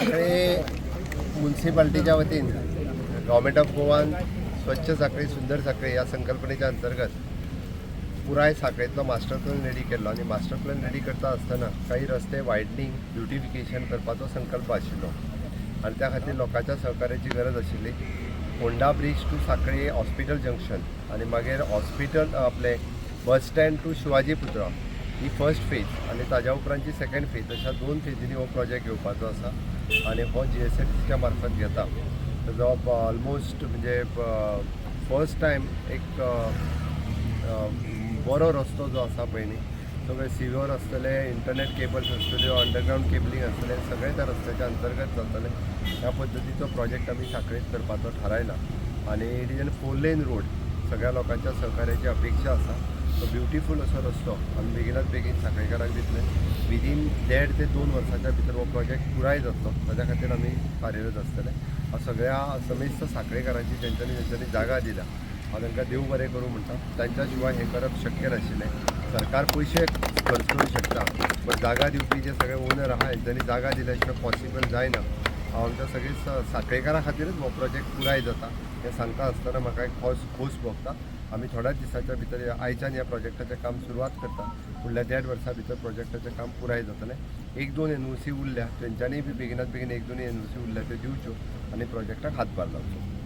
सांखळे मुन्सिपाल्टीच्या वतीन government of गोवान स्वच्छ सांखळी सुंदर सांखळी ह्या संकल्पनेच्या अंतर्गत पुराय सांखळेंतलो मास्टर प्लॅन रेडी केल्लो आनी मास्टर प्लॅन रेडी करता आसतना काही रस्ते वायडनींग, ब्युटिफिकेशन करपाचो संकल्प आशिल्लो आनी त्या खातीर लोकांच्या सहकार्याची गरज आशिल्ली. होंडा ब्रीज टू सांखळी हॉस्पिटल जंक्शन आनी मागीर हॉस्पिटल आपलें बस स्टँड टू शिवाजी पुतळा ही फर्स्ट फेज आनी ताज्या उपरांतची सेकंड फेज, अशा दोन फेजींनी हो प्रोजेक्ट घेवपाचो आसा आनी हो जीएसएफसीच्या मार्फत घेता. जो ऑलमोस्ट म्हणजे फर्स्ट टायम एक अ, अ, बरो रस्तो जो आसा पळय न्ही, सगळे सिवर आसतले, इंटरनेट केबल्स आसतल्यो, अंडरग्रावंड केबलिंग आसतलें, सगळें त्या रस्त्याच्या अंतर्गत जातलें. ह्या पद्दतीचो प्रोजेक्ट आमी सांखळेंत करपाचो थारायला आनी it is an four lane road. सगळ्या लोकांच्या सहकार्याची अपेक्षा आसा. तो ब्युटिफूल असो रस्तो आमी बेगिनात बेगीन सांखळेकारांक दितले. विदीन 1.5 ते 2 वर्साच्या भितर हो प्रोजेक्ट पुराय जातलो, ताच्या खातीर आमी कार्यरत आसतले. हांव सगळ्या समेस्त सांखळेकारांची, ज्यांच्यानी ज्यांच्यानी जागा दिल्या, हांव तांकां देव बरें करूं म्हणटा. तांच्या शिवाय हें करप शक्य नाशिल्लें. सरकार पयशे खर्च करूं शकता, बट जागा दिवपी जे सगळे ओनर आहा, हेंच्यांनी जागा दिल्या शिवाय पॉसिबल जायना. हांव आमच्या सगळे सांखळेकारां खातीरच हो प्रोजेक्ट पुराय जाता हें सांगता आसतना म्हाका एक खोस खोस भोगता. आमी थोड्याच दिसाच्या भितर आयच्यान ह्या प्रोजेक्टाचें काम सुरवात करता. फुडल्या देड वर्सा भितर प्रोजेक्टाचें काम पुराय जातलें. एक दोन एनओसी उरल्या, तेंच्यांनी बी बेगिनात बेगीन एक दोन एनओसी उरल्या त्यो दिवच्यो आनी प्रोजेक्टाक हातभार लावचो.